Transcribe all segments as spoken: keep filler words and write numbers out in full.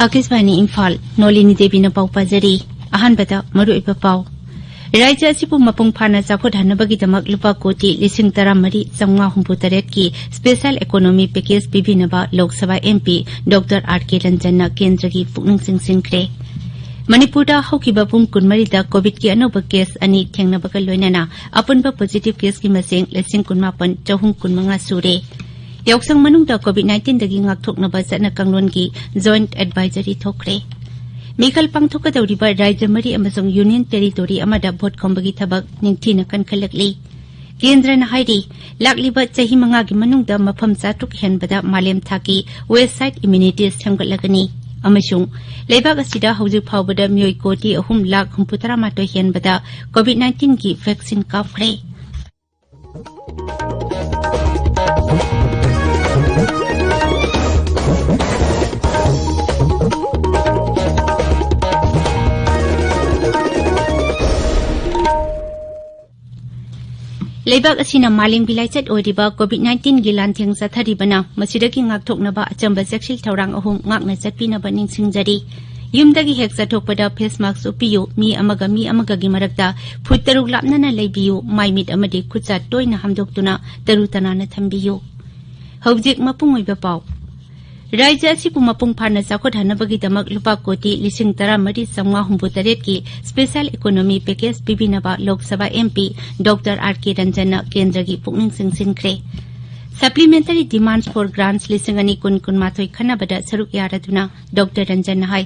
ꯑꯥꯀꯥꯁꯕꯥꯅꯤ ꯏꯝꯐꯥꯜ, ꯅꯣꯂꯤꯅꯤ ꯗꯦꯕꯤꯅ ꯄꯥꯎ ꯄꯥꯖꯔꯤ꯫ ꯑꯍꯥꯟꯕꯗ ꯃꯔꯨꯑꯣꯏꯕ ꯄꯥꯎ꯫ ꯔꯥꯖ꯭ꯌ ꯑꯁꯤꯕꯨ ꯃꯄꯨꯡ ꯐꯥꯅ ꯆꯥꯎꯈꯠꯍꯟꯅꯕꯒꯤꯗꯃꯛ ꯂꯨꯄꯥ ꯀꯣꯇꯤ ꯂꯤꯁꯤꯡ ꯇꯔꯥꯃꯔꯤ ꯆꯥꯝꯃꯉꯥ ꯍꯨꯝꯐꯨ ꯇꯔꯦꯠꯀꯤ special economy package ꯄꯤꯕꯤꯅꯕ Lok Sabha MP Doctor R K ꯔꯟꯖꯟꯅ ꯀꯦꯟꯗ꯭ꯔꯒꯤ ꯄꯨꯛꯅꯤꯡ ꯆꯤꯡꯁꯤꯟꯈ꯭ꯔꯦ꯫ ꯃꯅꯤꯄꯨꯔꯗ ꯍꯧꯈꯤꯕ ꯄꯨꯡ ꯀꯨꯟꯃꯔꯤꯗ ꯀꯣꯚꯤꯗꯀꯤ ꯑꯅꯧꯕ case ꯑꯅꯤ ꯊꯦꯡꯅꯕꯒ ꯂꯣꯏꯅꯅ ꯑꯄꯨꯟꯕ positive caseꯀꯤ ꯃꯁꯤꯡ ꯂꯤꯁꯤꯡ ꯀꯨꯟꯃꯥꯄꯟ ꯆꯍꯨꯝ ꯀꯨꯟꯃꯉꯥ ꯁꯨꯔꯦ꯫ ꯌꯥꯎꯁꯪ ꯃꯅꯨꯡꯗ ꯀꯣꯚꯤꯗ nineteen ꯗꯒꯤ ꯉꯥꯛꯊꯣꯛꯅꯕ ꯆꯠꯅ ꯀꯥꯡꯂꯣꯟꯒꯤ joint advisory ꯊꯣꯛꯈ꯭ꯔꯦ꯫ ꯃꯤꯈꯜ ꯄꯥꯡꯊꯣꯛꯀꯗꯧꯔꯤꯕ ꯔꯥꯖ꯭ꯌ ꯃꯔꯤ ꯑꯃꯁꯨꯡ Union Territory ꯑꯃꯗ ꯚꯣꯠ ꯈꯣꯝꯕꯒꯤ ꯊꯕꯛ ꯅꯤꯡꯊꯤꯅ ꯀꯟꯈꯠꯂꯛꯂꯤ꯫ ꯀꯦꯟꯗ꯭ꯔꯅ ꯍꯥꯏꯔꯤ, ꯂꯥꯛꯂꯤꯕ ꯆꯍꯤ ꯃꯉꯥꯒꯤ ꯃꯅꯨꯡꯗ ꯃꯐꯝ ꯆꯥꯇ꯭ꯔꯨꯛ ꯍꯦꯟꯕꯗ ꯃꯥꯂꯦꯝ ꯊꯥꯛꯀꯤ waste site immunity ꯁꯦꯝꯒꯠꯂꯒꯅꯤ ꯑꯃꯁꯨꯡ ꯂꯩꯕꯥꯛ ꯑꯁꯤꯗ ꯍꯧꯖꯤꯛ ꯐꯥꯎꯕꯗ ꯃꯤꯑꯣꯏ ꯀꯣꯇꯤ ꯑꯍꯨꯝ ꯂꯥꯈ ꯍꯨꯝꯐꯨꯇꯔꯥ ꯃꯥꯊꯣꯏ ꯍꯦꯟꯕꯗ ꯀꯣꯚꯤꯗ nineteenꯒꯤ vaccine ꯀꯥꯞꯈ꯭ꯔꯦ꯫ ꯂꯩꯕꯥꯛ ꯑꯁꯤꯅ ꯃꯥꯂꯦꯝꯒꯤ ꯂꯥꯏꯆꯠ ꯑꯣꯏꯔꯤꯕ ꯀꯣꯚꯤꯗ nineteenꯒꯤ ꯂꯥꯟꯊꯦꯡ ꯆꯠꯊꯔꯤꯕꯅ ꯃꯁꯤꯗꯒꯤ ꯉꯥꯛꯊꯣꯛꯅꯕ ꯑꯆꯝꯕ ꯆꯦꯛꯁꯤꯜ ꯊꯧꯔꯥꯡ ꯑꯍꯨꯝ ꯉꯥꯛꯅ ꯆꯠꯄꯤꯅꯕ ꯅꯤꯡꯁꯤꯡꯖꯔꯤ꯫ ꯌꯨꯝꯗꯒꯤ ꯍꯦꯛ ꯆꯠꯊꯣꯛꯄꯗ face mask ꯎꯞꯄꯤꯌꯨ, ꯃꯤ ꯑꯃꯒ ꯃꯤ ꯑꯃꯒꯒꯤ ꯃꯔꯛꯇ ꯐꯨꯠ ꯇꯔꯨꯛ ꯂꯥꯞꯅꯅ ꯂꯩꯕꯤꯌꯨ, ꯃꯥꯏ ꯃꯤꯠ ꯑꯃꯗꯤ ꯈꯨꯠꯁꯥ ꯇꯣꯏꯅ ꯍꯥꯝꯗꯣꯛꯇꯨꯅ ꯇꯔꯨ ꯇꯅꯥꯟꯅ ꯊꯝꯕꯤꯌꯨ꯫ ꯍꯧꯖꯤꯛ ꯃꯄꯨꯡ ꯑꯣꯏꯕ ꯄꯥꯎ꯫ ꯔꯥꯖ꯭ꯌ ꯑꯁꯤꯕꯨ ꯃꯄꯨꯡ ꯐꯥꯅ ꯆꯥꯎꯈꯠꯍꯟꯅꯕꯒꯤꯗꯃꯛ ꯂꯨꯄꯥ ꯀꯣꯇꯤ ꯂꯤꯁꯤꯡ ꯇꯔꯥꯃꯔꯤ ꯆꯥꯝꯃꯉꯥ ꯍꯨꯝꯐꯨꯇꯔꯦꯠꯀꯤ special economy package ꯄꯤꯕꯤꯅꯕ Lok Sabha MP Doctor R K ꯔꯟꯖꯟꯅ ꯀꯦꯟꯗ꯭ꯔꯒꯤ ꯄꯨꯛꯅꯤꯡ ꯆꯤꯡꯁꯤꯟꯈ꯭ꯔꯦ꯫ Supplementary demands for grants ꯂꯤꯁꯤꯡ ꯑꯅꯤ ꯀꯨꯟ ꯀꯨꯟꯃꯥꯊꯣꯏ ꯈꯟꯅꯕꯗ ꯁꯔꯨꯛ ꯌꯥꯔꯗꯨꯅ Doctor ꯔꯟꯖꯟꯅ ꯍꯥꯏ,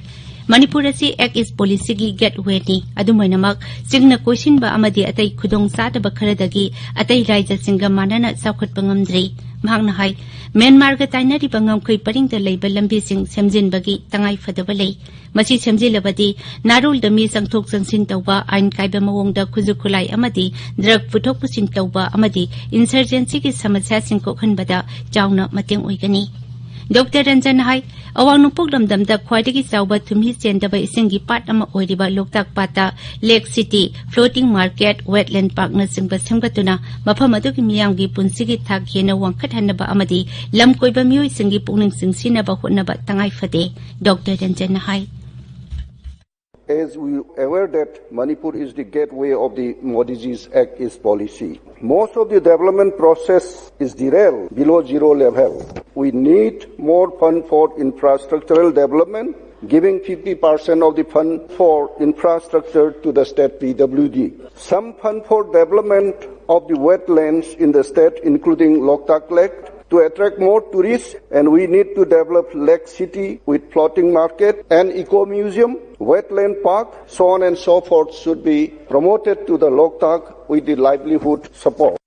ꯃꯅꯤꯄꯨꯔ ꯑꯁꯤ Act East policyꯒꯤ gatewayꯅꯤ꯫ ꯑꯗꯨꯝ ꯑꯣꯏꯅꯃꯛ, ꯆꯤꯡꯅ ꯀꯣꯏꯁꯤꯟꯕ ꯑꯃꯗꯤ ꯑꯇꯩ ꯈꯨꯗꯣꯡ ꯆꯥꯗꯕ ꯈꯔꯗꯒꯤ ꯑꯇꯩ ꯔꯥꯖ꯭ꯌꯁꯤꯡꯒ ꯃꯥꯟꯅꯅ ꯆꯥꯎꯈꯠꯄ ꯉꯝꯗ꯭ꯔꯤ꯫ ꯃꯍꯥꯛꯅ ꯍꯥꯏ, ꯃ꯭ꯌꯥꯟꯃꯥꯔꯒ ꯇꯥꯏꯅꯔꯤꯕ ꯉꯝꯈꯩ ꯄꯔꯤꯡꯗ ꯂꯩꯕ ꯂꯝꯕꯤꯁꯤꯡ ꯁꯦꯝꯖꯤꯟꯕꯒꯤ ꯇꯉꯥꯏ ꯐꯗꯕ ꯂꯩ꯫ ꯃꯁꯤ ꯁꯦꯝꯖꯤꯜꯂꯕꯗꯤ ꯅꯥꯔꯣꯜꯗ ꯃꯤ ꯆꯪꯊꯣꯛ ꯆꯪꯁꯤꯟ ꯇꯧꯕ, ꯑꯥꯏꯟ ꯀꯥꯏꯕ ꯃꯑꯣꯡꯗ ꯈꯨꯠꯁꯨ ꯈꯨꯠꯂꯥꯏ ꯑꯃꯗꯤ drug ꯄꯨꯊꯣꯛ ꯄꯨꯁꯤꯟ ꯇꯧꯕ ꯑꯃꯗꯤ insurgencyꯒꯤ ꯁꯃꯁ꯭ꯌꯥꯁꯤꯡ ꯀꯣꯛꯍꯟꯕꯗ ꯆꯥꯎꯅ ꯃꯇꯦꯡ ꯑꯣꯏꯒꯅꯤ꯫ ꯗꯣꯛꯇꯔ ꯔꯟꯖꯟꯅ ꯍꯥꯏ, ꯑꯋꯥꯡ ꯅꯣꯡꯄꯣꯛ ꯂꯝꯗꯝꯗ ꯈ꯭ꯋꯥꯏꯗꯒꯤ ꯆꯥꯎꯕ ꯊꯨꯝꯍꯤ ꯆꯦꯟꯗꯕ ꯏꯁꯤꯡꯒꯤ ꯄꯥꯠ ꯑꯃ ꯑꯣꯏꯔꯤꯕ ꯂꯣꯛꯇꯥꯛ ꯄꯥꯠꯇ Lake City, Floating Market, Wetland Parkꯅꯆꯤꯡꯕ ꯁꯦꯝꯒꯠꯇꯨꯅ ꯃꯐꯝ ꯑꯗꯨꯒꯤ ꯃꯤꯌꯥꯝꯒꯤ ꯄꯨꯟꯁꯤꯒꯤ ꯊꯥꯛ ꯍꯦꯟꯅ ꯋꯥꯡꯈꯠꯍꯟꯅꯕ ꯑꯃꯗꯤ ꯂꯝ ꯀꯣꯏꯕ ꯃꯤꯑꯣꯏꯁꯤꯡꯒꯤ ꯄꯨꯛꯅꯤꯡ ꯆꯤꯡꯁꯤꯟꯅꯕ ꯍꯣꯠꯅꯕ ꯇꯉꯥꯏ ꯐꯗꯦ꯫ ꯗꯣꯛꯇꯔ ꯔꯟꯖꯟꯅ ꯍꯥꯏ꯫ As we aware that Manipur is the gateway of the Modiji's Act East policy, most of the development process is derailed below zero level. We need more fund for infrastructural development, giving fifty percent of the fund for infrastructure to the state P W D. Some fund for development of the wetlands in the state, including Loktak Lake, to attract more tourists, and we need to develop Lake City with floating market and eco museum, wetland park, so on and so forth should be promoted to the Loktak with the livelihood support.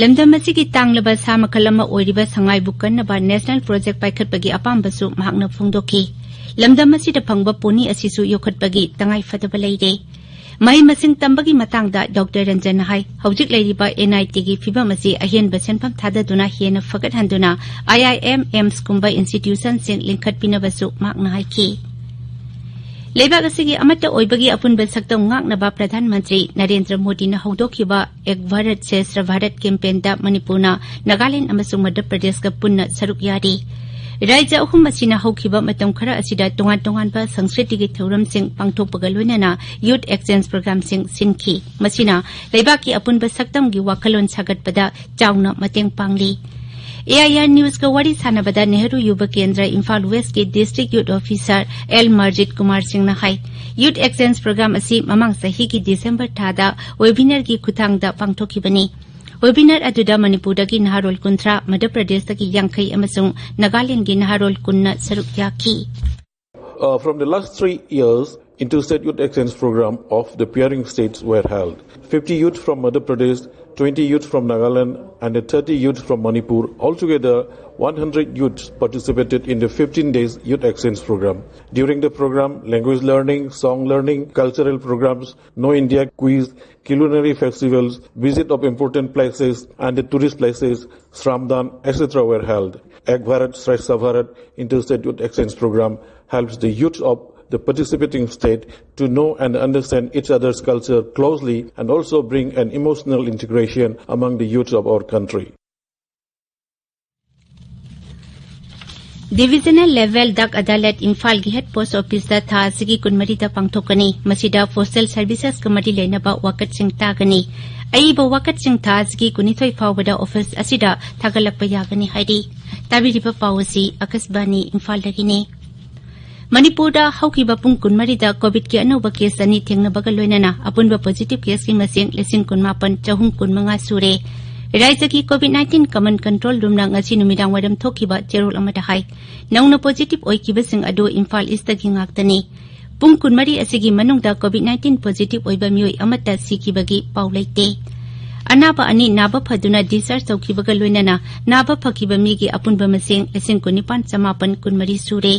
ꯂꯝꯗꯝ ꯑꯁꯤꯒꯤ ꯇꯥꯡꯂꯕ ꯁꯥ ꯃꯈꯜ ꯑꯃ ꯑꯣꯏꯔꯤꯕ ꯁꯉꯥꯏꯕꯨ ꯀꯟꯅꯕ National Project ꯄꯥꯏꯈꯠꯄꯒꯤ ꯑꯄꯥꯝꯕꯁꯨ ꯃꯍꯥꯛꯅ ꯐꯣꯡꯗꯣꯛꯈꯤ꯫ ꯂꯝꯗꯝ ꯑꯁꯤꯗ ꯐꯪꯕ ꯄꯣꯅꯤ ꯑꯁꯤꯁꯨ ꯌꯣꯛꯈꯠꯄꯒꯤ ꯇꯉꯥꯏ ꯐꯗꯕ ꯂꯩꯔꯦ꯫ ꯃꯍꯩ ꯃꯁꯤꯡ ꯇꯝꯕꯒꯤ ꯃꯇꯥꯡꯗ ꯗꯣꯛꯇꯔ ꯔꯟꯖꯟꯅ ꯍꯥꯏ, ꯍꯧꯖꯤꯛ ꯂꯩꯔꯤꯕ NITꯒꯤ ꯐꯤꯕꯝ ꯑꯁꯤ ꯑꯍꯦꯟꯕ ꯁꯦꯟꯐꯝ ꯊꯥꯗꯗꯨꯅ ꯍꯦꯟꯅ ꯐꯒꯠꯍꯟꯗꯨꯅ IIM, AIIMSꯀꯨꯝꯕ institutionꯁꯤꯡ ꯂꯤꯡꯈꯠꯄꯤꯅꯕꯁꯨ ꯃꯍꯥꯛꯅ ꯍꯥꯏꯈꯤ꯫ ꯂꯩꯕꯥꯛ ꯑꯁꯤꯒꯤ ꯑꯃꯠꯇ ꯑꯣꯏꯕꯒꯤ ꯑꯄꯨꯟꯕ ꯁꯛꯇꯝ ꯉꯥꯛꯅꯕ ꯄ꯭ꯔꯙꯥꯟ ꯃꯟꯇ꯭ꯔꯤ ꯅꯔꯦꯟꯗ꯭ꯔ ꯃꯣꯗꯤꯅ ꯍꯧꯗꯣꯛꯈꯤꯕ ꯑꯦꯛ ꯚꯥꯔꯠ ꯁ꯭ꯔꯦꯁ꯭ꯊ ꯚꯥꯔꯠ campaignꯗ ꯃꯅꯤꯄꯨꯔꯅ ꯅꯥꯒꯥꯂꯦꯟꯗ ꯑꯃꯁꯨꯡ ꯃꯙ꯭ꯌ ꯄ꯭ꯔꯗꯦꯁꯀ ꯄꯨꯟꯅ ꯁꯔꯨꯛ ꯌꯥꯔꯤ꯫ ꯔꯥꯖ꯭ꯌ ꯑꯍꯨꯝ ꯑꯁꯤꯅ ꯍꯧꯈꯤꯕ ꯃꯇꯝ ꯈꯔ ꯑꯁꯤꯗ ꯇꯣꯉꯥꯟ ꯇꯣꯉꯥꯟꯕ ꯁꯪꯁꯀ꯭ꯔꯤꯇꯤꯒꯤ ꯊꯧꯔꯝꯁꯤꯡ ꯄꯥꯡꯊꯣꯛꯄꯒ ꯂꯣꯏꯅꯅ Youth Exchange Programꯁꯤꯡ ꯁꯤꯟꯈꯤ꯫ ꯃꯁꯤꯅ ꯂꯩꯕꯥꯛꯀꯤ ꯑꯄꯨꯟꯕ ꯁꯛꯇꯝꯒꯤ ꯋꯥꯈꯜꯂꯣꯟ ꯁꯥꯒꯠꯄꯗ ꯆꯥꯎꯅ ꯃꯇꯦꯡ ꯄꯥꯡꯂꯤ꯫ AIR Newsꯀ ꯋꯥꯔꯤ ꯁꯥꯟꯅꯕꯗ ꯅꯦꯍꯔꯨ ꯌꯨꯕ ꯀꯦꯟꯗ꯭ꯔ Imphal Westꯀꯤ District Youth Officer L ꯃꯔꯖꯤꯠ Kumar ꯁꯤꯡꯅ ꯍꯥꯏ, Youth Exchange Program ꯑꯁꯤ ꯃꯃꯥꯡ ꯆꯍꯤꯒꯤ December ꯊꯥꯗ webinarꯒꯤ ꯈꯨꯠꯊꯥꯡꯗ ꯄꯥꯡꯊꯣꯛꯈꯤꯕꯅꯤ꯫ Webinar ꯑꯗꯨꯗ ꯃꯅꯤꯄꯨꯔꯗꯒꯤ ꯅꯍꯥꯔꯣꯜ ꯀꯨꯟꯊ꯭ꯔꯥ, ꯃꯙ꯭ꯌ ꯄ꯭ꯔꯗꯦꯁꯇꯒꯤ ꯌꯥꯡꯈꯩ ꯑꯃꯁꯨꯡ ꯅꯥꯒꯥꯂꯦꯟꯗꯒꯤ ꯅꯍꯥꯔꯣꯜ ꯀꯨꯟꯅ ꯁꯔꯨꯛ ꯌꯥꯈꯤ꯫ Uh, from the last three years, interstate youth exchange program of the peering states were held. fifty youth from Madhya Pradesh twenty youth from Nagaland, and thirty youth from Manipur. Altogether, one hundred youths participated in the fifteen days youth exchange program. During the program, language learning, song learning, cultural programs, Know India quiz, culinary festivals, visit of important places and the tourist places, Shramdan, et cetera were held. Ek Bharat Shreshtha Bharat Interstate Youth Exchange Program helps the youth of the participating state to know and understand each other's culture closely and also bring an emotional integration among the youth of our country. Divisional Level Dak Adalat Imphal-ꯒꯤ Head Post Office-ꯇ ꯊꯥ ꯑꯁꯤꯒꯤ ꯀꯨꯟꯃꯔꯤꯗ ꯄꯥꯡꯊꯣꯛꯀꯅꯤ꯫ ꯃꯁꯤꯗ Postal Services-ꯀ ꯃꯔꯤ ꯂꯩꯅꯕ ꯋꯥꯀꯠꯁꯤꯡ ꯇꯥꯒꯅꯤ꯫ ꯑꯏꯕ ꯋꯥꯀꯠꯁꯤꯡ ꯊꯥ ꯑꯁꯤꯒꯤ ꯀꯨꯟꯅꯤꯊꯣꯏ ꯐꯥꯎꯕꯗ office ꯑꯁꯤꯗ ꯊꯥꯒꯠꯂꯛꯄ ꯌꯥꯒꯅꯤ ꯍꯥꯏꯔꯤ꯫ ꯇꯥꯕꯤꯔꯤꯕ ꯄꯥꯎ ꯑꯁꯤ ꯑꯀꯥꯁꯕꯥꯅꯤ ꯏꯝꯐꯥꯜꯗꯒꯤꯅꯤ꯫ ꯃꯅꯤꯄꯨꯔꯗ ꯍꯧꯈꯤꯕ ꯄꯨꯡ ꯀꯨꯟꯃꯔꯤꯗ COVID-ꯀꯤ ꯑꯅꯧꯕ case ꯑꯅꯤ ꯊꯦꯡꯅꯕꯒ ꯂꯣꯏꯅꯅ ꯑꯄꯨꯟꯕ positive case-ꯀꯤ ꯃꯁꯤꯡ ꯂꯤꯁꯤꯡ ꯀꯨꯟꯃꯥꯄꯟ ꯆꯍꯨꯝ ꯀꯨꯟꯃꯉꯥ ꯁꯨꯔꯦ꯫ ꯔꯥꯖ꯭ꯌꯒꯤ COVID-nineteen Command Control Room-ꯅ ꯉꯁꯤ ꯅꯨꯃꯤꯗꯥꯡ ꯋꯥꯏꯔꯝ ꯊꯣꯛꯈꯤꯕ ꯆꯦꯔꯣꯜ ꯑꯃꯗ ꯍꯥꯏ, ꯅꯧꯅ positive ꯑꯣꯏꯈꯤꯕꯁꯤꯡ ꯑꯗꯨ ꯏꯝꯐꯥꯜ East-ꯇꯒꯤ ꯉꯥꯛꯇꯅꯤ꯫ ꯄꯨꯡ ꯀꯨꯟꯃꯔꯤ ꯑꯁꯤꯒꯤ ꯃꯅꯨꯡꯗ COVID-nineteen positive ꯑꯣꯏꯕ ꯃꯤꯑꯣꯏ ꯑꯃꯠꯇ ꯁꯤꯈꯤꯕꯒꯤ ꯄꯥꯎ ꯂꯩꯇꯦ꯫ ꯑꯅꯥꯕ ꯑꯅꯤ ꯅꯥꯕ ꯐꯗꯨꯅ discharge ꯇꯧꯈꯤꯕꯒ ꯂꯣꯏꯅꯅ ꯅꯥꯕ ꯐꯈꯤꯕ ꯃꯤꯒꯤ ꯑꯄꯨꯟꯕ ꯃꯁꯤꯡ ꯂꯤꯁꯤꯡ ꯀꯨꯟꯅꯤꯄꯥꯟ ꯆꯃꯥꯄꯟ ꯀꯨꯟꯃꯔꯤ ꯁꯨꯔꯦ꯫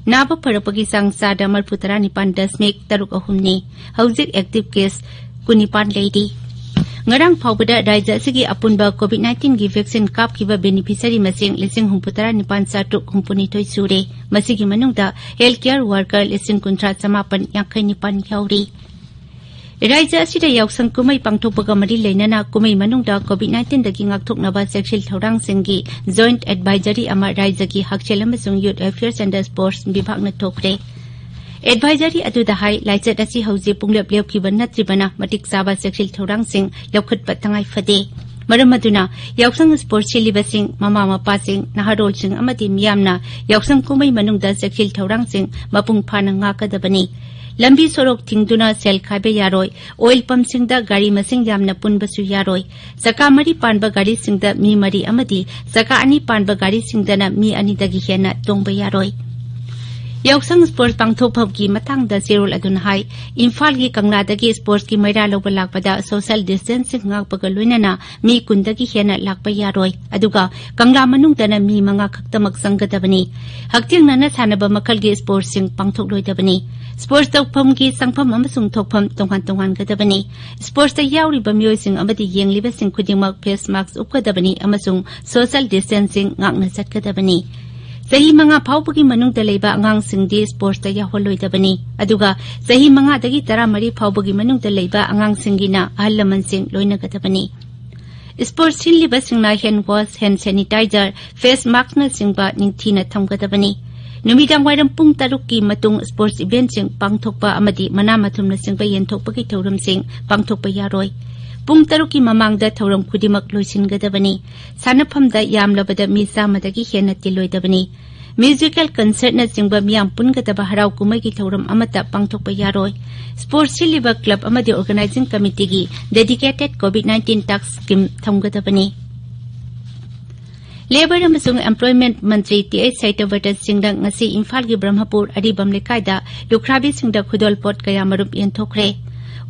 ꯅꯥꯕ ꯐꯔꯛꯄꯒꯤ ꯆꯥꯡ ꯆꯥꯗ ꯃꯔꯤꯐꯨ ꯇꯔꯥꯅꯤꯄꯥꯟ ꯗꯁꯃꯤꯛ ꯇꯔꯨꯛ ꯑꯍꯨꯝꯅꯤ꯫ ꯍꯧꯖꯤꯛ active case ꯀꯨꯟꯅꯤꯄꯥꯟ ꯂꯩꯔꯤ꯫ ꯉꯔꯥꯡ ꯐꯥꯎꯕꯗ ꯔꯥꯖ꯭ꯌ ꯑꯁꯤꯒꯤ ꯑꯄꯨꯟꯕ COVID-nineteen-ꯒꯤ vaccine ꯀꯥꯞꯈꯤꯕ beneficiary ꯃꯁꯤꯡ ꯂꯤꯁꯤꯡ ꯍꯨꯝꯐꯨ ꯇꯔꯥ ꯅꯤꯄꯥꯟ ꯆꯥꯇ꯭ꯔꯨꯛ ꯍꯨꯝꯐꯨ ꯅꯤꯊꯣꯏ ꯁꯨꯔꯦ꯫ ꯃꯁꯤꯒꯤ ꯃꯅꯨꯡꯗ health care worker ꯂꯤꯁꯤꯡ ꯀꯨꯟꯊ꯭ꯔꯥ ꯆꯃꯥꯄꯟ ꯌꯥꯡꯈꯩ ꯅꯤꯄꯥꯟ ꯌꯥꯎꯔꯤ꯫ ꯔꯥꯖ꯭ꯌ ꯑꯁꯤꯗ ꯌꯥꯎꯁꯪ ꯀꯨꯝꯍꯩ ꯄꯥꯡꯊꯣꯛꯄꯒ ꯃꯔꯤ ꯂꯩꯅꯅ ꯀꯨꯝꯍꯩ ꯃꯅꯨꯡꯗ COVID-nineteen-ꯗꯒꯤ ꯉꯥꯛꯊꯣꯛꯅꯕ ꯆꯦꯛꯁꯤꯜ ꯊꯧꯔꯥꯡꯁꯤꯡꯒꯤ joint advisory ꯑꯃ ꯔꯥꯖ꯭ꯌꯒꯤ ꯍꯛꯁꯦꯜ ꯑꯃꯁꯨꯡ Youth Affairs and Sports ꯕꯤꯚꯥꯒꯅ ꯊꯣꯛꯈ꯭ꯔꯦ꯫ Advisory ꯑꯗꯨꯗ ꯍꯥꯏ, ꯂꯥꯏꯆꯠ ꯑꯁꯤ ꯍꯧꯖꯤꯛ ꯄꯨꯡꯂꯦꯞ ꯂꯦꯞꯈꯤꯕ ꯅꯠꯇ꯭ꯔꯤꯕꯅ ꯃꯇꯤꯛ ꯆꯥꯕ ꯆꯦꯛꯁꯤꯜ ꯊꯧꯔꯥꯡꯁꯤꯡ ꯂꯧꯈꯠꯄ ꯇꯉꯥꯏ ꯐꯗꯦ꯫ ꯃꯔꯝ ꯑꯗꯨꯅ ꯌꯥꯎꯁꯪ sports ꯁꯤꯜꯂꯤꯕꯁꯤꯡ, ꯃꯃꯥ ꯃꯄꯥꯁꯤꯡ, ꯅꯍꯥꯔꯣꯜꯁꯤꯡ ꯑꯃꯗꯤ ꯃꯤꯌꯥꯝꯅ ꯌꯥꯎꯁꯪ ꯀꯨꯝꯍꯩ ꯃꯅꯨꯡꯗ ꯆꯦꯛꯁꯤꯜ ꯊꯧꯔꯥꯡꯁꯤꯡ ꯃꯄꯨꯡ ꯐꯥꯅ ꯉꯥꯛꯀꯗꯕꯅꯤ꯫ ꯂꯝꯕꯤ ꯁꯣꯔꯣꯛ ꯊꯤꯡꯗꯨꯅ ꯁꯦꯜ ꯈꯥꯏꯕ ꯌꯥꯔꯣꯏ꯫ Oil pumpꯁꯤꯡꯗ ꯒꯥꯔꯤ ꯃꯁꯤꯡ ꯌꯥꯝꯅ ꯄꯨꯟꯕꯁꯨ ꯌꯥꯔꯣꯏ꯫ ꯆꯀꯥ ꯃꯔꯤ ꯄꯥꯟꯕ ꯒꯥꯔꯤꯁꯤꯡꯗ ꯃꯤ ꯃꯔꯤ ꯑꯃꯗꯤ ꯆꯀꯥ ꯑꯅꯤ ꯄꯥꯟꯕ ꯒꯥꯔꯤꯁꯤꯡꯗꯅ ꯃꯤ ꯑꯅꯤꯗꯒꯤ ꯍꯦꯟꯅ ꯇꯣꯡꯕ ꯌꯥꯔꯣꯏ꯫ ꯌꯥꯎꯁꯪ ꯁ꯭ꯄꯣꯔꯠꯁ ꯄꯥꯡꯊꯣꯛꯐꯝꯒꯤ ꯃꯇꯥꯡꯗ ꯆꯦꯔꯣꯜ ꯑꯗꯨꯅ ꯍꯥꯏ, ꯏꯝꯐꯥꯜꯒꯤ ꯀꯪꯂꯥꯗꯒꯤ ꯁ꯭ꯄꯣꯔꯠꯁꯀꯤ ꯃꯩꯔꯥ ꯂꯧꯕ ꯂꯥꯛꯄꯗ ꯁꯣꯁꯤꯌꯦꯜ ꯗꯤꯁꯇꯦꯟꯁꯤꯡ ꯉꯥꯛꯄꯒ ꯂꯣꯏꯅꯅ ꯃꯤ ꯀꯨꯟꯗꯒꯤ ꯍꯦꯟꯅ ꯂꯥꯛꯄ ꯌꯥꯔꯣꯏ꯫ ꯑꯗꯨꯒ ꯀꯪꯂꯥ ꯃꯅꯨꯡꯗꯅ ꯃꯤ ꯃꯉꯥ ꯈꯛꯇꯃꯛ ꯆꯪꯒꯗꯕꯅꯤ꯫ ꯍꯛꯊꯦꯡꯅꯅ ꯁꯥꯟꯅꯕ ꯃꯈꯜꯒꯤ ꯁ꯭ꯄꯣꯔꯠꯁꯤꯡ ꯄꯥꯡꯊꯣꯛꯂꯣꯏꯗꯕꯅꯤ꯫ ꯁ꯭ꯄꯣꯔꯠꯁ ꯇꯧꯐꯝꯒꯤ ꯆꯪꯐꯝ ꯑꯃꯁꯨꯡ ꯊꯣꯛꯐꯝ ꯇꯣꯉꯥꯟ ꯇꯣꯉꯥꯟꯒꯗꯕꯅꯤ꯫ ꯁ꯭ꯄꯣꯔꯠꯁꯇ ꯌꯥꯎꯔꯤꯕ ꯃꯤꯑꯣꯏꯁꯤꯡ ꯑꯃꯗꯤ ꯌꯦꯡꯂꯤꯕꯁꯤꯡ ꯈꯨꯗꯤꯡꯃꯛ ꯐꯦꯁ ꯃꯥꯁꯛ ꯎꯞꯀꯗꯕꯅꯤ ꯑꯃꯁꯨꯡ ꯁꯣꯁꯤꯌꯦꯜ ꯗꯤꯁꯇꯦꯟꯁꯤꯡ ꯉꯥꯛꯅ ꯆꯠꯀꯗꯕꯅꯤ꯫ ꯆꯍꯤ ꯃꯉꯥ ꯐꯥꯎꯕꯒꯤ ꯃꯅꯨꯡꯗ ꯂꯩꯕ ꯑꯉꯥꯡꯁꯤꯡꯗꯤ ꯁ꯭ꯄꯣꯔꯠꯁꯇ ꯌꯥꯎꯍꯜꯂꯣꯏꯗꯕꯅꯤ꯫ ꯑꯗꯨꯒ ꯆꯍꯤ ꯃꯉꯥꯗꯒꯤ ꯇꯔꯥꯃꯔꯤ ꯐꯥꯎꯕꯒꯤ ꯃꯅꯨꯡꯗ ꯂꯩꯕ ꯑꯉꯥꯡꯁꯤꯡꯒꯤꯅ ꯑꯍꯜ ꯂꯃꯟꯁꯤꯡ ꯂꯣꯏꯅꯒꯗꯕꯅꯤ꯫ ꯁ꯭ꯄꯣꯔꯠꯁ ꯁꯤꯜꯂꯤꯕꯁꯤꯡꯅ ꯍꯦꯟ ꯋꯥꯁ, ꯍꯦꯟ ꯁꯦꯅꯤꯇꯥꯏꯖꯔ, ꯐꯦꯁ ꯃꯥꯁꯛꯅꯆꯤꯡꯕ ꯅꯤꯡꯊꯤꯅ ꯊꯝꯒꯗꯕꯅꯤ꯫ ꯅꯨꯃꯤꯗꯥꯡ ꯋꯥꯏꯔꯝ ꯄꯨꯡ ꯇꯔꯨꯛꯀꯤ ꯃꯇꯨꯡ ꯁ꯭ꯄꯣꯔꯠꯁ ꯏꯚꯦꯟꯠꯁꯤꯡ ꯄꯥꯡꯊꯣꯛꯄ ꯑꯃꯗꯤ ꯃꯅꯥ ꯃꯊꯨꯝꯅꯆꯤꯡꯕ ꯌꯦꯟꯊꯣꯛꯄꯒꯤ ꯊꯧꯔꯝꯁꯤꯡ ꯄꯥꯡꯊꯣꯛꯄ ꯌꯥꯔꯣꯏ꯫ ꯄꯨꯡ ꯇꯔꯨꯛꯀꯤ ꯃꯃꯥꯡꯗ ꯊꯧꯔꯝ ꯈꯨꯗꯤꯡꯃꯛ ꯂꯣꯏꯁꯤꯟꯒꯗꯕꯅꯤ꯫ ꯁꯥꯟꯅꯐꯝꯗ ꯌꯥꯝꯂꯕꯗ ꯃꯤ ꯆꯥꯝꯃꯗꯒꯤ ꯍꯦꯟꯅ ꯇꯤꯜꯂꯣꯏꯗꯕꯅꯤ꯫ ꯃ꯭ꯌꯨꯖꯤꯀꯦꯜ ꯀꯟꯁꯔꯠꯅꯆꯤꯡꯕ ꯃꯤꯌꯥꯝ ꯄꯨꯟꯒꯗꯕ ꯍꯔꯥꯎ ꯀꯨꯝꯍꯩꯒꯤ ꯊꯧꯔꯝ ꯑꯃꯠꯇ ꯄꯥꯡꯊꯣꯛꯄ ꯌꯥꯔꯣꯏ꯫ ꯁ꯭ꯄꯣꯔꯠꯁ ꯁꯤꯜꯂꯤꯕ ꯀ꯭ꯂꯕ ꯑꯃꯗꯤ organising committee dedicated COVID nineteen task team ꯊꯝꯒꯗꯕꯅꯤ꯫ ꯂꯦꯕꯔ ꯑꯃꯁꯨꯡ ꯑꯦꯝꯄ꯭ꯂꯣꯏꯃꯦꯟꯠ ꯃꯟꯇ꯭ꯔꯤ ꯇꯤ ꯑꯩꯆ ꯁꯩꯇꯕ꯭ꯔꯇ ꯁꯤꯡꯅ ꯉꯁꯤ ꯏꯝꯐꯥꯜꯒꯤ ꯕ꯭ꯔꯍꯃꯄꯨꯔ ꯑꯔꯤꯕꯝ ꯂꯩꯀꯥꯏꯗ ꯂꯨꯈ꯭ꯔꯥꯕꯤꯁꯤꯡꯗ ꯈꯨꯗꯣꯜꯄꯣꯠ ꯀꯌꯥꯃꯔꯨꯝ ꯌꯦꯟꯊꯣꯛꯈ꯭ꯔꯦ꯫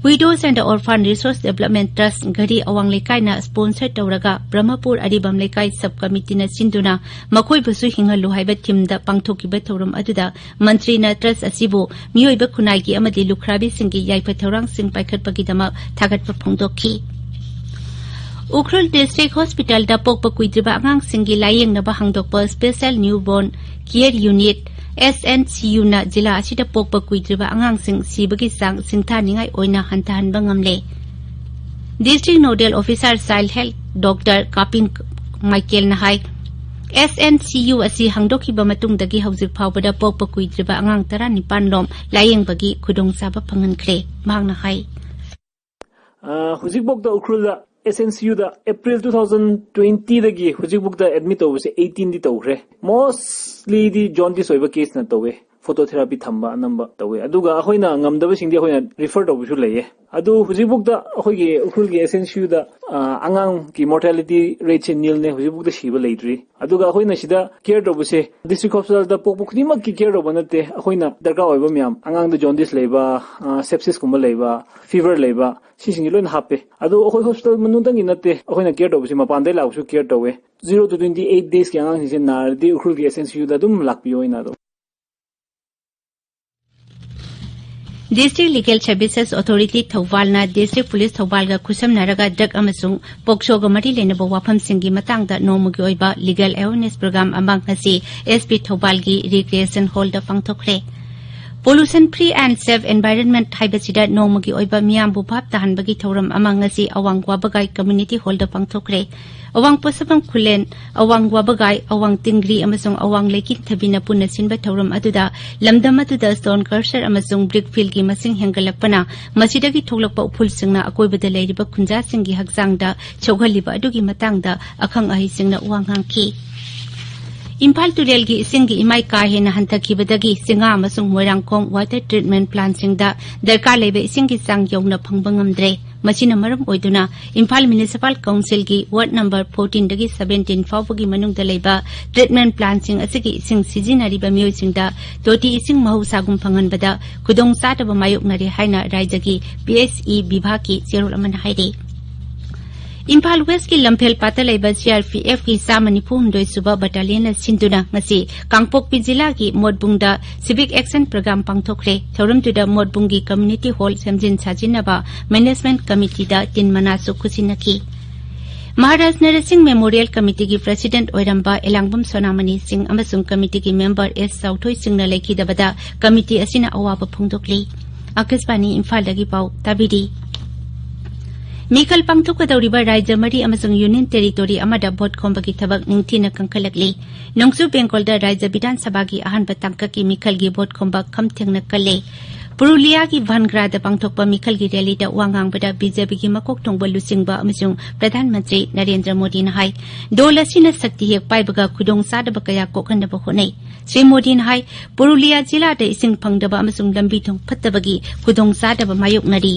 Widows and Orphan Resource Development Trust ꯘꯔꯤ ꯑꯋꯥꯡ ꯂꯩꯀꯥꯏꯅ ꯁ꯭ꯄꯣꯟꯁꯔ ꯇꯧꯔꯒ ꯕ꯭ꯔꯍꯃꯄꯨꯔ ꯑꯔꯤꯕꯝ ꯂꯩꯀꯥꯏ ꯁꯕ ꯀꯃꯤꯇꯤꯅ ꯁꯤꯟꯗꯨꯅ ꯃꯈꯣꯏꯕꯨꯁꯨ ꯍꯤꯡꯍꯜꯂꯨ ꯍꯥꯏꯕ ꯊꯤꯝꯗ ꯄꯥꯡꯊꯣꯛꯈꯤꯕ ꯊꯧꯔꯝ ꯑꯗꯨꯗ ꯃꯟꯇ꯭ꯔꯤꯅ ꯇ꯭ꯔꯁ ꯑꯁꯤꯕꯨ ꯃꯤꯑꯣꯏꯕ ꯈꯨꯟꯅꯥꯏꯒꯤ ꯑꯃꯗꯤ ꯂꯨꯈ꯭ꯔꯥꯕꯤꯁꯤꯡꯒꯤ ꯌꯥꯏꯐ ꯊꯧꯔꯥꯡꯁꯤꯡ ꯄꯥꯏꯈꯠꯄꯒꯤꯗꯃꯛ ꯊꯥꯒꯠꯄ ꯐꯣꯡꯗꯣꯛꯈꯤ꯫ ꯎꯈ꯭ꯔꯨꯜ ꯗꯤꯁꯇ꯭ꯔꯤꯛ ꯍꯣꯁꯄꯤꯇꯥꯜꯗ ꯄꯣꯛꯄ ꯀꯨꯏꯗ꯭ꯔꯤꯕ ꯑꯉꯥꯡꯁꯤꯡꯒꯤ ꯂꯥꯌꯦꯡꯅꯕ ꯍꯥꯡꯗꯣꯛꯄ Special Newborn Care Unit, S N C U ꯅ ꯖꯤꯂꯥ ꯑꯁꯤꯗ ꯄꯣꯛꯄ ꯀꯨꯏꯗ꯭ꯔꯤꯕ ꯑꯉꯥꯡꯁꯤꯡ ꯁꯤꯕꯒꯤ ꯆꯥꯡ ꯁꯤꯡꯊꯥꯅꯤꯡꯉꯥꯏ ꯑꯣꯏꯅ ꯍꯟꯊꯍꯟꯕ ꯉꯝꯂꯦ꯫ District Nodal Officer Child Health Doctor ꯀꯥꯄꯤꯟ ꯃꯥꯏꯀꯦꯜꯅ ꯍꯥꯏ, S N C U ꯑꯁꯤ ꯍꯥꯡꯗꯣꯛꯈꯤꯕ ꯃꯇꯨꯡꯗꯒꯤ ꯍꯧꯖꯤꯛ ꯐꯥꯎꯕꯗ ꯄꯣꯛꯄ ꯀꯨꯏꯗ꯭ꯔꯤꯕ ꯑꯉꯥꯡ ꯇꯔꯥꯅꯤꯄꯥꯟ ꯂꯣꯝ ꯂꯥꯌꯦꯡꯕꯒꯤ ꯈꯨꯗꯣꯡꯆꯥꯕ ꯐꯪꯍꯟꯈ꯭ꯔꯦ꯫ ꯃꯍꯥꯛꯅ ꯍꯥꯏ, ꯑ, ꯍꯧꯖꯤꯛꯐꯥꯎꯗ ꯎꯈ꯭ꯔꯨꯜꯗ S N C U ꯗ April two thousand twenty ꯗꯒꯤ ꯍꯧꯖꯤꯛꯐꯥꯎꯗ admit ꯇꯧꯕꯁꯦ eighteen ꯗꯤ ꯇꯧꯈ꯭ꯔꯦ꯫ Mostly ꯗꯤ jaundice ꯑꯣꯏꯕ case ꯅ ꯇꯧꯋꯦ꯫ phototherapy ꯊꯝꯕ ꯑꯅꯝꯕ ꯇꯧꯋꯦ꯫ ꯑꯗꯨꯒ ꯑꯩꯈꯣꯏꯅ ꯉꯝꯗꯕꯁꯤꯡꯗꯤ ꯑꯩꯈꯣꯏꯅ refer ꯇꯧꯕꯁꯨ ꯂꯩꯌꯦ꯫ ꯑꯗꯨ ꯍꯧꯖꯤꯛꯐꯥꯎꯗ ꯑꯩꯈꯣꯏꯒꯤ ꯎꯈ꯭ꯔꯨꯜꯒꯤ S N C U ꯗ, ꯑ, ꯑꯉꯥꯡꯒꯤ mortality rate ꯁꯦ nil ꯅꯦ, ꯍꯧꯖꯤꯛꯐꯥꯎꯗ ꯁꯤꯕ ꯂꯩꯇ꯭ꯔꯤ꯫ ꯑꯗꯨꯒ ꯑꯩꯈꯣꯏꯅ ꯁꯤꯗ care ꯇꯧꯕꯁꯦ district hospital ꯗ ꯄꯣꯛꯄ ꯈꯨꯗꯤꯡꯃꯛꯀꯤ care ꯇꯧꯕ ꯅꯠꯇꯦ, ꯑꯩꯈꯣꯏꯅ ꯗꯔꯀꯥꯔ ꯑꯣꯏꯕ ꯃꯌꯥꯝ, ꯑꯉꯥꯡꯗ jaundice ꯂꯩꯕ, ꯑ, sepsis ꯀꯨꯝꯕ ꯂꯩꯕ, fever ꯂꯩꯕ, ꯁꯤꯁꯤꯡꯁꯦ ꯂꯣꯏꯅ ꯍꯥꯞꯄꯦ꯫ ꯑꯗꯨ ꯑꯩꯈꯣꯏ hospital ꯃꯅꯨꯡꯗꯪꯒꯤ ꯅꯠꯇꯦ, ꯑꯩꯈꯣꯏꯅ care ꯇꯧꯕꯁꯦ ꯃꯄꯥꯟꯗꯩ ꯂꯥꯛꯄꯁꯨ care ꯇꯧꯋꯦ꯫ Zero to twenty eight days ꯀꯤ ꯑꯉꯥꯡꯁꯤꯡꯁꯦ ꯅꯥꯔꯗꯤ ꯎꯈ꯭ꯔꯨꯜꯒꯤ S N C U ꯗ ꯑꯗꯨꯝ ꯂꯥꯛꯄꯤꯌꯣ ꯍꯥꯏꯅ ꯑꯗꯨꯝ꯫ District Legal Services Authority ꯊꯧꯕꯥꯜꯅ District Police ꯊꯧꯕꯥꯜꯒ ꯈꯨꯠꯁꯝꯅꯔꯒ drug ꯑꯃꯁꯨꯡ ꯄꯣꯛꯁꯣꯒ ꯃꯔꯤ ꯂꯩꯅꯕ ꯋꯥꯐꯝꯁꯤꯡꯒꯤ ꯃꯇꯥꯡꯗ ꯅꯣꯡꯃꯒꯤ ꯑꯣꯏꯕ legal awareness program ꯑꯃ ꯉꯁꯤ S P ꯊꯧꯕꯥꯜꯒꯤ Recreation Hall the ꯄꯥꯡꯊꯣꯛꯈ꯭ꯔꯦ꯫ Pollution Free and Safe Environment ꯍꯥꯏꯕꯁꯤꯗ ꯅꯣꯡꯃꯒꯤ ꯑꯣꯏꯕ ꯃꯤꯌꯥꯝꯕꯨ ꯚꯥꯞ ꯇꯥꯍꯟꯕꯒꯤ ꯊꯧꯔꯝ ꯑꯃ ꯉꯁꯤ ꯑꯋꯥꯡ ꯒ꯭ꯋꯥꯕꯒꯥꯏ Community Hall ꯗ ꯄꯥꯡꯊꯣꯛꯈ꯭ꯔꯦ꯫ ꯑꯋꯥꯡ ꯄꯣꯠꯁꯪꯕꯝ ꯈꯨꯂꯦꯟ, ꯑꯋꯥꯡ ꯒ꯭ꯋꯥꯕꯒꯥꯏ, ꯑꯋꯥꯡ ꯇꯤꯡꯒ꯭ꯔꯤ ꯑꯃꯁꯨꯡ ꯑꯋꯥꯡ ꯂꯩꯀꯤꯟꯊꯕꯤꯅ ꯄꯨꯟꯅ ꯁꯤꯟꯕ ꯊꯧꯔꯝ ꯑꯗꯨꯗ ꯂꯝꯗꯝ ꯑꯗꯨꯗ stone crusher ꯑꯃꯁꯨꯡ brick field ꯀꯤ ꯃꯁꯤꯡ ꯍꯦꯟꯒꯠꯂꯛꯄꯅ ꯃꯁꯤꯗꯒꯤ ꯊꯣꯛꯂꯛꯄ ꯎꯐꯨꯜꯁꯤꯡꯅ ꯑꯀꯣꯏꯕꯗ ꯂꯩꯔꯤꯕ ꯈꯨꯟꯖꯥꯁꯤꯡꯒꯤ ꯍꯛꯆꯥꯡꯗ ꯁꯣꯛꯍꯜꯂꯤꯕ ꯑꯗꯨꯒꯤ ꯃꯇꯥꯡꯗ ꯑꯈꯪ ꯑꯍꯩꯁꯤꯡꯅ ꯋꯥ ꯉꯥꯡꯈꯤ꯫ ꯏꯝꯐꯥꯜ ꯇꯨꯔꯦꯜꯒꯤ ꯏꯁꯤꯡꯒꯤ ꯏꯃꯥꯏ ꯀꯥ ꯍꯦꯟꯅ ꯍꯟꯊꯈꯤꯕꯗꯒꯤ ꯆꯤꯡꯉꯥ ꯑꯃꯁꯨꯡ ꯃꯣꯏꯔꯥꯡꯈꯣꯝ water treatment plant ꯁꯤꯡꯗ ꯗꯔꯀꯥꯔ ꯂꯩꯕ ꯏꯁꯤꯡꯒꯤ ꯆꯥꯡ ꯌꯧꯅ ꯐꯪꯕ ꯉꯝꯗ꯭ꯔꯦ꯫ ꯃꯁꯤꯅ ꯃꯔꯝ ꯑꯣꯏꯗꯨꯅ ꯏꯝꯐꯥꯜ Municipal Council ꯒꯤ ward number fourteen ꯗꯒꯤ seventeen ꯐꯥꯎꯕꯒꯤ ꯃꯅꯨꯡꯗ ꯂꯩꯕ treatment plant ꯁꯤꯡ ꯑꯁꯤꯒꯤ ꯏꯁꯤꯡ ꯁꯤꯖꯤꯟꯅꯔꯤꯕ ꯃꯤꯑꯣꯏꯁꯤꯡꯗ ꯇꯣꯇꯤ ꯏꯁꯤꯡ ꯃꯍꯧꯁꯥꯒꯨꯝ ꯐꯪꯍꯟꯕꯗ ꯈꯨꯗꯣꯡ ꯆꯥꯗꯕ ꯃꯥꯌꯣꯛꯅꯔꯦ ꯍꯥꯏꯅ ꯔꯥꯏꯖ꯭ꯌꯒꯤ P H E ꯕꯤꯚꯥꯒꯀꯤ ꯆꯦꯔꯣꯜ ꯑꯃꯅ ꯍꯥꯏꯔꯤ꯫ ꯏꯝꯐꯥꯜ West ꯀꯤ ꯂꯝꯐꯦꯜ ꯄꯥꯠꯇ ꯂꯩꯕ C R P F ꯀꯤ ꯆꯥꯝꯃ ꯅꯤꯐꯨ ꯍꯨꯝꯗꯣꯏ ꯁꯨꯕ battalion ꯅ ꯁꯤꯟꯗꯨꯅ ꯉꯁꯤ ꯀꯥꯡꯄꯣꯛꯄꯤ ꯖꯤꯂꯥꯒꯤ ꯃꯣꯠꯕꯨꯡꯗ civic action program ꯄꯥꯡꯊꯣꯛꯈ꯭ꯔꯦ꯫ ꯊꯧꯔꯝꯗꯨꯗ ꯃꯣꯠꯕꯨꯡꯒꯤ community hall ꯁꯦꯝꯖꯤꯟ ꯁꯥꯖꯤꯟꯅꯕ management committee ꯗ ꯇꯤꯟ ꯃꯅꯥꯁꯨ ꯈꯨꯠꯁꯤꯟꯅꯈꯤ꯫ ꯃꯍꯥꯔꯥꯖ ꯅꯔꯁꯤꯡ Memorial Committee ꯒꯤ president ꯑꯣꯏꯔꯝꯕ ꯑꯦꯂꯥꯡꯕꯝ ꯁꯣꯅꯥꯃꯅꯤ ꯁꯤꯡ ꯑꯃꯁꯨꯡ committee ꯒꯤ member S ꯆꯥꯎꯊꯣꯏ ꯁꯤꯡꯅ ꯂꯩꯈꯤꯗꯕꯗ committee ꯑꯁꯤꯅ ꯑꯋꯥꯕ ꯐꯣꯡꯗꯣꯛꯂꯤ꯫ ꯑꯀꯥꯁꯕꯥꯅꯤ ꯏꯝꯐꯥꯜꯗꯒꯤ ꯄꯥꯎ ꯇꯥꯕꯤꯔꯤ꯫ ꯃꯤꯈꯜ ꯄꯥꯡꯊꯣꯛꯀꯗꯧꯔꯤꯕ ꯔꯥꯖ꯭ꯌ ꯃꯔꯤ ꯑꯃꯁꯨꯡ Union Territory ꯑꯃꯗ ꯚꯣꯠ ꯈꯣꯝꯕꯒꯤ ꯊꯕꯛ ꯅꯤꯡꯊꯤꯅ ꯀꯟꯈꯠꯂꯛꯂꯤ꯫ ꯅꯣꯡꯆꯨꯞ ꯕꯦꯡꯒꯣꯜꯗ ꯔꯥꯖ꯭ꯌ ꯕꯤꯙꯥꯟ ꯁꯚꯥꯒꯤ ꯑꯍꯥꯟꯕ ꯇꯥꯡꯀꯛꯀꯤ ꯃꯤꯈꯜꯒꯤ ꯚꯣꯠ ꯈꯣꯝꯕ ꯈꯝ ꯊꯦꯡꯅ ꯀꯜꯂꯦ꯫ ꯄꯨꯔꯨꯂꯤꯌꯥꯒꯤ ꯚꯥꯟꯒ꯭ꯔꯥꯗ ꯄꯥꯡꯊꯣꯛꯄ ꯃꯤꯈꯜꯒꯤ ꯔꯦꯂꯤꯗ ꯋꯥ ꯉꯥꯡꯕꯗ ꯕꯤ ꯖꯦ ꯄꯤꯒꯤ ꯃꯀꯣꯛ ꯊꯣꯡꯕ ꯂꯨꯆꯤꯡꯕ ꯑꯃꯁꯨꯡ ꯄ꯭ꯔꯙꯥꯟ ꯃꯟꯇ꯭ꯔꯤ ꯅꯔꯦꯟꯗ꯭ꯔ ꯃꯣꯗꯤꯅ ꯍꯥꯏ, ꯗꯣꯜ ꯑꯁꯤꯅ ꯁꯛꯇꯤ ꯍꯦꯛ ꯄꯥꯏꯕꯒ ꯈꯨꯗꯣꯡꯆꯥꯗꯕ ꯀꯌꯥ ꯀꯣꯛꯍꯟꯅꯕ ꯍꯣꯠꯅꯩ꯫ ꯁ꯭ꯔꯤ ꯃꯣꯗꯤꯅ ꯍꯥꯏ, ꯄꯨꯔꯨꯂꯤꯌꯥ ꯖꯤꯂꯥꯗ ꯏꯁꯤꯡ ꯐꯪꯗꯕ ꯑꯃꯁꯨꯡ ꯂꯝꯕꯤ ꯊꯣꯡ ꯐꯠꯇꯕꯒꯤ ꯈꯨꯗꯣꯡꯆꯥꯗꯕ ꯃꯥꯌꯣꯛꯅꯔꯤ꯫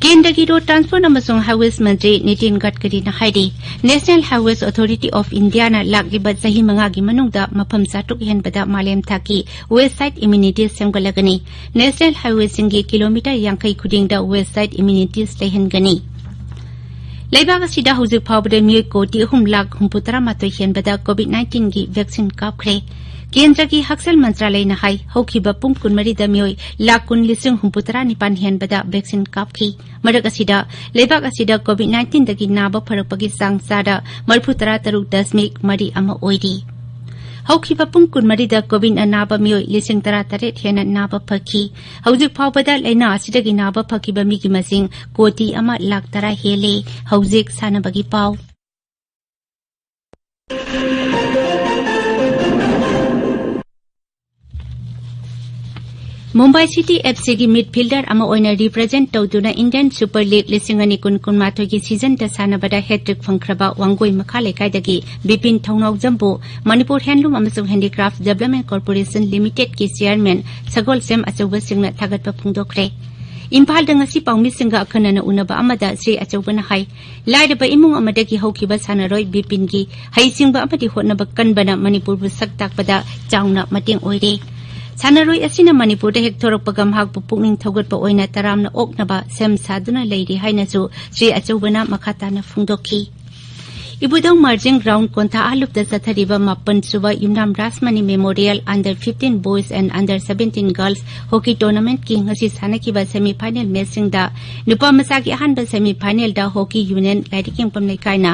ꯀꯦꯟꯗ꯭ꯔꯒꯤ ꯔꯣꯗ ꯇ꯭ꯔꯥꯟꯁꯄꯣꯔꯠ ꯑꯃꯁꯨꯡ ꯍꯥꯏꯋꯦꯁ ꯃꯟꯇ꯭ꯔꯤ ꯅꯤꯇꯤꯟ ꯒꯗꯀꯔꯤꯅ ꯍꯥꯏꯔꯤ, National Highways Authority of Indiaꯅ ꯂꯥꯛꯂꯤꯕ ꯆꯍꯤ ꯃꯉꯥꯒꯤ ꯃꯅꯨꯡꯗ ꯃꯐꯝ ꯆꯥꯇ꯭ꯔꯨꯛ ꯍꯦꯟꯕꯗ ꯃꯥꯂꯦꯝ ꯊꯥꯛꯀꯤ ꯋꯦꯁ ꯁꯥꯏꯗ ꯑꯦꯃꯤꯅꯤꯇꯤꯁ ꯁꯦꯝꯒꯠꯂꯒꯅꯤ꯫ ꯅꯦꯁꯅꯦꯜ ꯍꯥꯏꯋꯦꯁꯤꯡꯒꯤ ꯀꯤꯂꯣꯃꯤꯇꯔ ꯌꯥꯡꯈꯩ ꯈꯨꯗꯤꯡꯗ ꯋꯦꯁ ꯁꯥꯏꯗ ꯑꯦꯃꯤꯅꯤꯇꯤꯁ ꯂꯩꯍꯟꯒꯅꯤ꯫ ꯂꯩꯕꯥꯛ ꯑꯁꯤꯗ ꯍꯧꯖꯤꯛ ꯐꯥꯎꯕꯗ ꯃꯤꯑꯣꯏ ꯀꯣꯇꯤ ꯑꯍꯨꯝ ꯂꯥꯈ ꯍꯨꯝꯐꯨ ꯇꯔꯥ ꯃꯥꯊꯣꯏ ꯍꯦꯟꯕꯗ ꯀꯣꯚꯤꯗ ꯅꯥꯏꯟꯇꯤꯟꯒꯤ ꯚꯦꯛꯁꯤꯟ ꯀꯥꯞꯈ꯭ꯔꯦ꯫ ꯀꯦꯟꯗ꯭ꯔꯒꯤ ꯍꯛꯁꯦꯜ ꯃꯟꯇ꯭ꯔꯥꯂꯌꯅ ꯍꯥꯏ, ꯍꯧꯈꯤꯕ ꯄꯨꯡ ꯀꯨꯟꯃꯔꯤꯗ ꯃꯤꯑꯣꯏ ꯂꯥꯈ ꯀꯨꯟ ꯂꯤꯁꯤꯡ ꯍꯨꯝꯐꯨ ꯇꯔꯥ ꯅꯤꯄꯥꯟ ꯍꯦꯟꯕꯗ ꯚꯦꯛꯁꯤꯟ ꯀꯥꯞꯈꯤ꯫ ꯃꯔꯛ ꯑꯁꯤꯗ, ꯂꯩꯕꯥꯛ ꯑꯁꯤꯗ ꯀꯣꯚꯤꯗ ꯅꯥꯏꯟꯇꯤꯟꯗꯒꯤ ꯅꯥꯕ ꯐꯔꯛꯄꯒꯤ ꯆꯥꯡ ꯆꯥꯗ ꯃꯔꯤꯐꯨ ꯇꯔꯥ ꯇꯔꯨꯛ ꯗꯁꯃꯤꯛ ꯃꯔꯤ ꯑꯃ ꯑꯣꯏꯔꯤ꯫ ꯍꯧꯈꯤꯕ ꯄꯨꯡ ꯀꯨꯟꯃꯔꯤꯗ ꯀꯣꯚꯤꯗꯅ ꯅꯥꯕ ꯃꯤꯑꯣꯏ ꯂꯤꯁꯤꯡ ꯇꯔꯥ ꯇꯔꯦꯠ ꯍꯦꯟꯅ ꯅꯥꯕ ꯐꯈꯤ꯫ ꯍꯧꯖꯤꯛ ꯐꯥꯎꯕꯗ ꯂꯥꯏꯅꯥ ꯑꯁꯤꯗꯒꯤ ꯅꯥꯕ ꯐꯈꯤꯕ ꯃꯤꯒꯤ ꯃꯁꯤꯡ ꯀꯣꯇꯤ ꯑꯃ ꯂꯥꯈ ꯇꯔꯥ ꯍꯦꯜꯂꯦ꯫ ꯍꯧꯖꯤꯛ ꯁꯥꯟꯅꯕꯒꯤ ꯄꯥꯎ꯫ ꯃꯨꯝꯕꯥꯏ ꯁꯤꯇꯤ ꯑꯦꯐ ꯁꯤꯒꯤ ꯃꯤꯗꯐꯤꯜꯗꯔ ꯑꯃ ꯑꯣꯏꯅ ꯔꯤꯄ꯭ꯔꯖꯦꯟꯠ ꯇꯧꯗꯨꯅ ꯏꯟꯗꯤꯌꯟ ꯁꯨꯄꯔ ꯂꯤꯒ ꯂꯤꯁꯤꯡ ꯑꯅꯤ ꯀꯨꯟ ꯀꯨꯟꯃꯥꯊꯣꯏꯒꯤ ꯁꯤꯖꯟꯗ ꯁꯥꯟꯅꯕꯗ ꯍꯦꯇ꯭ꯔꯤꯛ ꯐꯪꯈ꯭ꯔꯕ ꯋꯥꯡꯒꯣꯏ ꯃꯈꯥ ꯂꯩꯀꯥꯏꯗꯒꯤ ꯕꯤꯄꯤꯟ ꯊꯧꯅꯥꯎꯖꯝꯕꯨ ꯃꯅꯤꯄꯨꯔ ꯍꯦꯟꯂꯨꯝ ꯑꯃꯁꯨꯡ ꯍꯦꯟꯗꯤꯀ꯭ꯔꯥꯐ ꯗꯤꯕ꯭ꯂꯞꯃꯦꯟ ꯀꯣꯔꯄꯣꯔꯦꯁꯟ ꯂꯤꯃꯤꯇꯦꯗꯀꯤ ꯆꯤꯌꯥꯔꯃꯦꯟ ꯁꯒꯣꯜꯁꯦꯝ ꯑꯆꯧꯕꯁꯤꯡꯅ ꯊꯥꯒꯠꯄ ꯐꯣꯡꯗꯣꯛꯈ꯭ꯔꯦ꯫ ꯏꯝꯐꯥꯜꯗ ꯉꯁꯤ ꯄꯥꯎꯃꯤꯁꯤꯡꯒ ꯑꯈꯟꯅꯅ ꯎꯅꯕ ꯑꯃꯗ ꯁ꯭ꯔꯤ ꯑꯆꯧꯕꯅ ꯍꯥꯏ, ꯂꯥꯏꯔꯕ ꯏꯃꯨꯡ ꯑꯃꯗꯒꯤ ꯍꯧꯈꯤꯕ ꯁꯥꯟꯅꯔꯣꯏ ꯕꯤꯄꯤꯟꯒꯤ ꯍꯩꯁꯤꯡꯕ ꯑꯃꯗꯤ ꯍꯣꯠꯅꯕ ꯀꯟꯕꯅ ꯃꯅꯤꯄꯨꯔꯕꯨ ꯁꯛ ꯇꯥꯛꯄꯗ ꯆꯥꯎꯅ ꯃꯇꯦꯡ ꯑꯣꯏꯔꯦ꯫ ꯁꯥꯟꯅꯔꯣꯏ ꯑꯁꯤꯅ ꯃꯅꯤꯄꯨꯔꯗ ꯍꯦꯛ ꯊꯣꯔꯛꯄꯒ ꯃꯍꯥꯛꯄꯨ ꯄꯨꯛꯅꯤꯡ ꯊꯧꯒꯠꯄ ꯑꯣꯏꯅ ꯇꯔꯥꯝꯅ ꯑꯣꯛꯅꯕ ꯁꯦꯝ ꯁꯥꯗꯨꯅ ꯂꯩꯔꯤ ꯍꯥꯏꯅꯁꯨ ꯁ꯭ꯔꯤ ꯑꯆꯧꯕꯅ ꯃꯈꯥ ꯇꯥꯅ ꯐꯣꯡꯗꯣꯛꯈꯤ꯫ ꯏꯕꯨꯙꯧ ꯃꯥꯔꯖꯤꯡ ꯒ꯭ꯔꯥꯎꯟ ꯀꯣꯟꯊꯥ ꯑꯍꯜꯂꯨꯞꯇ ꯆꯠꯊꯔꯤꯕ ꯃꯥꯄꯟ ꯁꯨꯕ ꯌꯨꯝꯅꯥꯝ Rashmani memorial under fifteen boys and under seventeen girls hockey tournamentꯀꯤ ꯉꯁꯤ ꯁꯥꯟꯅꯈꯤꯕ semi final matchꯁꯤꯡꯗ ꯅꯨꯄꯥ ꯃꯆꯥꯒꯤ ꯑꯍꯥꯟꯕ semi finalꯗ ꯍꯣꯀꯤ ꯌꯨꯅꯤꯌꯟ ꯂꯥꯏꯔꯤꯛ ꯌꯦꯡꯐꯝ ꯂꯩꯀꯥꯏꯅ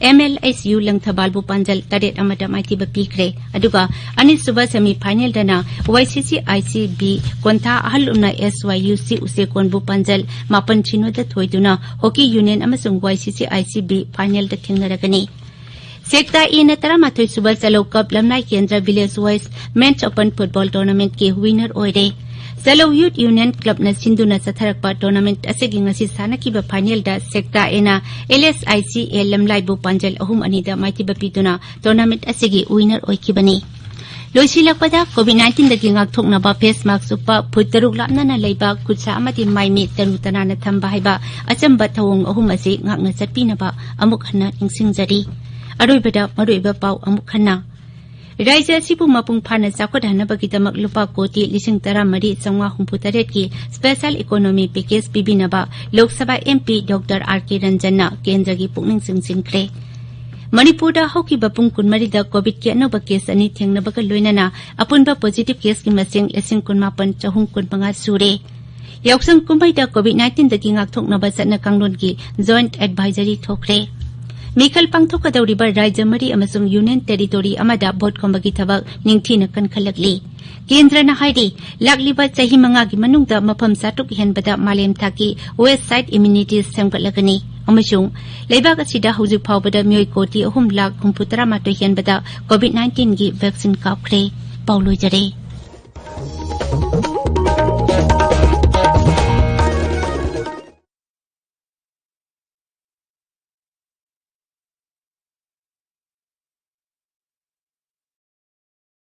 ꯑꯦꯝ ꯑꯦꯜ ꯑꯩꯆ ꯌꯨ ꯂꯪꯊꯕꯥꯜꯕꯨ ꯄꯥꯟꯖꯜ ꯇꯔꯦꯠ ꯑꯃꯗ ꯃꯥꯏꯊꯤꯕ ꯄꯤꯈ꯭ꯔꯦ꯫ ꯑꯗꯨꯒ ꯑꯅꯤꯁꯨꯕ semi finalꯗꯅ ꯋꯥꯏ ꯁꯤ ꯁꯤ ꯑꯥꯏ ꯁꯤ ꯕꯤ ꯀꯣꯟꯊꯥ ꯑꯍꯜ ꯎꯝꯅ ꯑꯦꯁ ꯋꯥꯏ ꯌꯨ ꯁꯤ ꯎꯆꯦꯀꯣꯟꯕꯨ ꯄꯥꯟꯖꯜ ꯃꯥꯄꯟ ꯁꯤꯅꯣꯗ ꯊꯣꯏꯗꯨꯅ ꯍꯣꯀꯤ ꯌꯨꯅꯤꯌꯟ ꯑꯃꯁꯨꯡ ꯋꯥꯏ ꯁꯤ ꯁꯤ ꯑꯥꯏ ꯁꯤ ꯕꯤ finalꯗ ꯊꯦꯡꯅꯔꯒꯅꯤ꯫ ꯁꯦꯛꯇꯥ ꯑꯦꯅ ꯇꯔꯥꯃꯥꯊꯣꯏ ꯁꯨꯕ ꯆꯂꯧ ꯀꯞ ꯂꯝꯂꯥꯏ ꯀꯦꯟꯗ꯭ꯔ village wise men's open football ꯇꯣꯔꯅꯥꯃꯦꯟꯠꯀꯤ ꯋꯤꯅꯔ ꯑꯣꯏꯔꯦ꯫ ꯆꯂꯧ ꯌꯨꯠ ꯌꯨꯅꯤꯌꯟ ꯀ꯭ꯂꯕꯅ ꯁꯤꯟꯗꯨꯅ ꯆꯠꯊꯔꯛꯄ ꯇꯣꯔꯅꯥꯃꯦꯟꯠ ꯑꯁꯤꯒꯤ ꯉꯁꯤ ꯁꯥꯟꯅꯈꯤꯕ ꯐꯥꯏꯅꯦꯜꯗ ꯁꯦꯛꯇꯥ ꯑꯦꯅ ꯑꯦꯜ ꯑꯦꯁ ꯑꯥꯏ ꯁꯤ ꯑꯦ ꯂꯝꯂꯥꯏꯕꯨ ꯄꯥꯟꯖꯜ ꯑꯍꯨꯝ ꯑꯅꯤꯗ ꯃꯥꯏꯊꯤꯕ ꯄꯤꯗꯨꯅ ꯇꯣꯔꯅꯥꯃꯦꯟꯠ ꯑꯁꯤꯒꯤ ꯋꯤꯅꯔ ꯑꯣꯏꯈꯤꯕꯅꯤ꯫ ꯂꯣꯏꯁꯤꯜꯂꯛꯄꯗ ꯀꯣꯚꯤꯗ ꯅꯥꯏꯟꯇꯤꯟꯗꯒꯤ ꯉꯥꯛꯊꯣꯛꯅꯕ ꯐꯦꯁ ꯃꯥꯛꯁ ꯎꯞꯄ, ꯐꯨꯠ ꯇꯔꯨꯛ ꯂꯥꯞꯅꯅ ꯂꯩꯕ, ꯈꯨꯠꯁꯥ ꯑꯃꯗꯤ ꯃꯥꯏ ꯃꯤꯠ ꯇꯔꯨ ꯇꯅꯥꯟꯅ ꯊꯝꯕ ꯍꯥꯏꯕ ꯑꯆꯝꯕ ꯊꯧꯑꯣꯡ ꯑꯍꯨꯝ ꯑꯁꯤ ꯉꯥꯛꯅ ꯆꯠꯄꯤꯅꯕ ꯑꯃꯨꯛ ꯍꯟꯅ ꯅꯤꯡꯁꯤꯡꯖꯔꯤ꯫ ꯑꯔꯣꯏꯕꯗ ꯃꯔꯨꯑꯣꯏꯕ ꯄꯥꯎ ꯑꯃꯨꯛ ꯍꯟꯅ꯫ ꯔꯥꯖ꯭ꯌ ꯑꯁꯤꯕꯨ ꯃꯄꯨꯡ ꯐꯥꯅ ꯆꯥꯎꯈꯠꯍꯟꯅꯕꯒꯤꯗꯃꯛ ꯂꯨꯄꯥ ꯀꯣꯇꯤ ꯂꯤꯁꯤꯡ ꯇꯔꯥꯃꯔꯤ ꯆꯥꯝꯃꯉꯥ ꯍꯨꯝꯐꯨ ꯇꯔꯦꯠꯀꯤ special economy package ꯄꯤꯕꯤꯅꯕ Lok Sabha M P doctor R ꯀꯦ ꯔꯟꯖꯟꯅ ꯀꯦꯟꯗ꯭ꯔꯒꯤ ꯄꯨꯛꯅꯤꯡ ꯆꯤꯡꯁꯤꯟꯈ꯭ꯔꯦ꯫ ꯃꯅꯤꯄꯨꯔꯗ ꯍꯧꯈꯤꯕ ꯄꯨꯡ ꯀꯨꯟꯃꯔꯤꯗ ꯀꯣꯚꯤꯗꯀꯤ ꯑꯅꯧꯕ ꯀꯦꯁ ꯑꯅꯤ ꯊꯦꯡꯅꯕꯒ ꯂꯣꯏꯅꯅ ꯑꯄꯨꯟꯕ ꯄꯣꯖꯤꯇꯤꯚ ꯀꯦꯁꯀꯤ ꯃꯁꯤꯡ ꯂꯤꯁꯤꯡ ꯀꯨꯟꯃꯥꯄꯟ ꯆꯍꯨꯝ ꯀꯨꯟꯃꯉꯥ ꯁꯨꯔꯦ꯫ ꯌꯥꯎꯁꯪ ꯀꯨꯝꯍꯩꯗ ꯀꯣꯚꯤꯗ ꯅꯥꯏꯟꯇꯤꯟꯗꯒꯤ ꯉꯥꯛꯊꯣꯛꯅꯕ ꯆꯠꯅ ꯀꯥꯡꯂꯣꯟꯒꯤ ꯖꯣꯏꯟꯠ ꯑꯦꯗꯚꯥꯏꯖꯔꯤ ꯊꯣꯛꯈ꯭ꯔꯦ꯫ ꯃꯤꯈꯜ ꯄꯥꯡꯊꯣꯛꯀꯗꯧꯔꯤꯕ ꯔꯥꯖ꯭ꯌ ꯃꯔꯤ ꯑꯃꯁꯨꯡ ꯌꯨꯅꯤꯌꯟ ꯇꯦꯔꯤꯇꯣꯔꯤ ꯑꯃꯗ ꯚꯣꯠ ꯈꯣꯝꯕꯒꯤ ꯊꯕꯛ ꯅꯤꯡꯊꯤꯅ ꯀꯟꯈꯠꯂꯛꯂꯤ꯫ ꯀꯦꯟꯗ꯭ꯔꯅ ꯍꯥꯏꯔꯤ, ꯂꯥꯛꯂꯤꯕ ꯆꯍꯤ ꯃꯉꯥꯒꯤ ꯃꯅꯨꯡꯗ ꯃꯐꯝ ꯆꯥꯇ꯭ꯔꯨꯛ ꯍꯦꯟꯕꯗ ꯃꯥꯂꯦꯝ ꯊꯥꯛꯀꯤ ꯋꯦꯁ ꯁꯥꯏꯠ ꯏꯝꯌꯨꯅꯤꯇꯤ ꯁꯦꯝꯒꯠꯂꯒꯅꯤ ꯑꯃꯁꯨꯡ ꯂꯩꯕꯥꯛ ꯑꯁꯤꯗ ꯍꯧꯖꯤꯛ ꯐꯥꯎꯕꯗ ꯃꯤꯑꯣꯏ ꯀꯣꯇꯤ ꯑꯍꯨꯝ ꯂꯥꯈ ꯍꯨꯝꯐꯨ ꯇꯔꯥꯃꯥꯊꯣꯏ ꯍꯦꯟꯕꯗ ꯀꯣꯚꯤꯗ ꯅꯥꯏꯟꯇꯤꯟꯒꯤ ꯚꯦꯛꯁꯤꯟ ꯀꯥꯞꯈ꯭ꯔꯦ꯫ ꯄꯥꯎ ꯂꯣꯏꯖꯔꯦ꯫